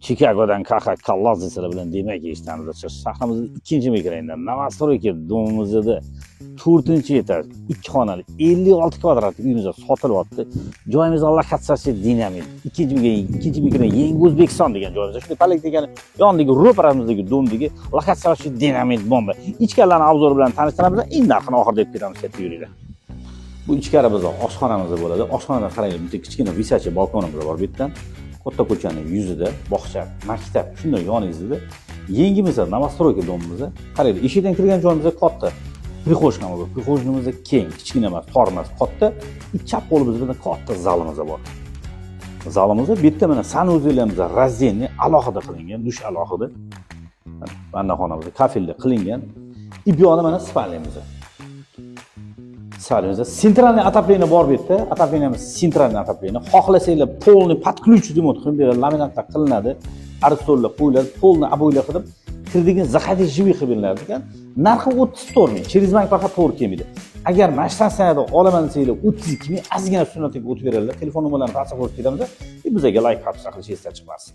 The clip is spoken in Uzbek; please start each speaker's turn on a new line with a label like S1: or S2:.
S1: Chikagodan Kaxa Kallaz desalar bilan, demak, eshitamiz. Shahrimizning ikkinchi mikrorayonida, новостройка domimizda to'rtinchi etaj, ikki xonali, 56 kvadrat uyimiz sotilyapti. Joyimiz lokatsiyasi dinamik. Ikkinchi mikrorayon, Yangi O'zbekiston degan joyimizda. Shunday poliklinikani yonidagi, ro'paramizdagi domdagi lokatsiyasi dinamik bomba. Ichkarilarni обзор bilan tanishtiramiz, eng narxini oxirida aytib ketamiz, katta yuringlar. Bu ichkari bizni oshxonamiz bo'ladi. Oshxonadan qarang, bitta kichkina висячий balkonimiz bor bu yerdan. Katta ko'chani yuzida bog'cha, maktab, shunday yoningizda. Yengimizda новостройка domimizda. Qaranglar, eshikdan kirgan joyimizda katta прихожка miz bor. Прихожка miz keng, kichkina emas, tor emas, katta. Chap qo'limizda katta zalimiz bor. Zalimizda bu yerda mana санузел imiz раздельный, alohida qilingan, dush alohida. Vanna xonamizda kafelda qilingan. И bu yoqda mana спальня miz. Спальня mizda центральный отопление bor bu yerda. Отопление miz центральный отопление. Xohlasanglar, полный под ключ ремонт qilib beradi, laminatlar qilinadi. Arstollar qo'yiladi, полный обой lar qilib, kirdigin заходи живи qilib beriladi ekan. Narxi 34 ming, через bank faqat to'g'ri kelmaydi. Agar mana shu sanada olaman desanglar, 32 ming ozgina sunnatga o'tib beradilar. Telefon nomerlarini pastga qo'yib ketamiz. Bizga layk, подписка qilish esdan chiqmasin.